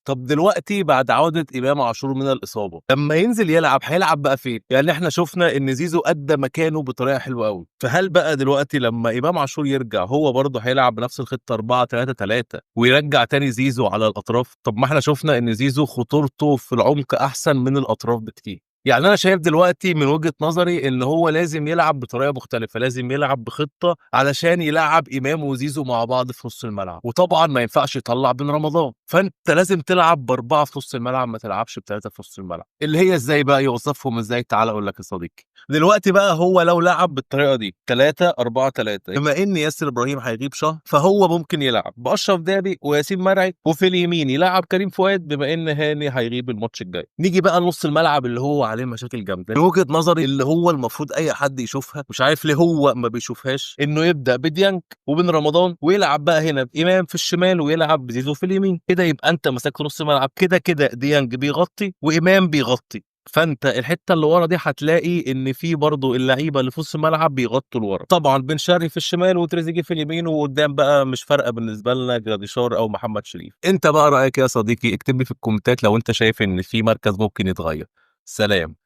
طب دلوقتي بعد عوده امام عاشور من الاصابة، لما ينزل يلعب هيلعب بقى فين؟ يعني احنا شفنا ان زيزو ادى مكانه بطريقة حلوة قوي، فهل بقى دلوقتي لما امام عاشور يرجع هو برضه هيلعب بنفس الخطة 4-3-3 ويرجع تاني زيزو على الاطراف؟ طب ما احنا شفنا ان زيزو خطورته في العمق احسن من الاطراف بكتير. يعني انا شايف دلوقتي من وجهة نظري ان هو لازم يلعب بطريقة مختلفة، لازم يلعب بخطه علشان يلعب امام وزيزو مع بعض في نص الملعب، وطبعا ما ينفعش يطلع بن رمضان، فانت لازم تلعب باربعة في نص الملعب، ما تلعبش بثلاثة في نص الملعب. اللي هي ازاي بقى يوظفهم ازاي؟ تعال اقول لك يا صديقي. دلوقتي بقى هو لو لعب بالطريقة دي 3-4-3، بما ان ياسر ابراهيم هيغيب شهر، فهو ممكن يلعب باشرف داري وياسين مرعي، وفي اليمين يلعب كريم فؤاد بما ان هاني هيغيب الماتش الجاي. نيجي بقى لنص الملعب اللي هو عليه مشاكل جامدة من وجهه نظري، اللي هو المفروض اي حد يشوفها، مش عارف ليه هو ما بيشوفهاش، انه يبدا بديانج وبن رمضان، ويلعب بقى هنا بامام في الشمال ويلعب بزيزو في اليمين. كده يبقى انت مسكت نص ملعب، كده كده ديانج بيغطي وامام بيغطي، فانت الحتة اللي ورا دي هتلاقي ان في برضه اللعيبة اللي في نص الملعب بيغطوا لورا، طبعا بن شرقي في الشمال وتريزيجيه في اليمين، وقدام بقى مش فارقه بالنسبة لنا جراديشار او محمد شريف. انت بقى رايك يا صديقي؟ اكتب لي في الكومنتات لو انت شايف ان في مركز ممكن يتغير. سلام.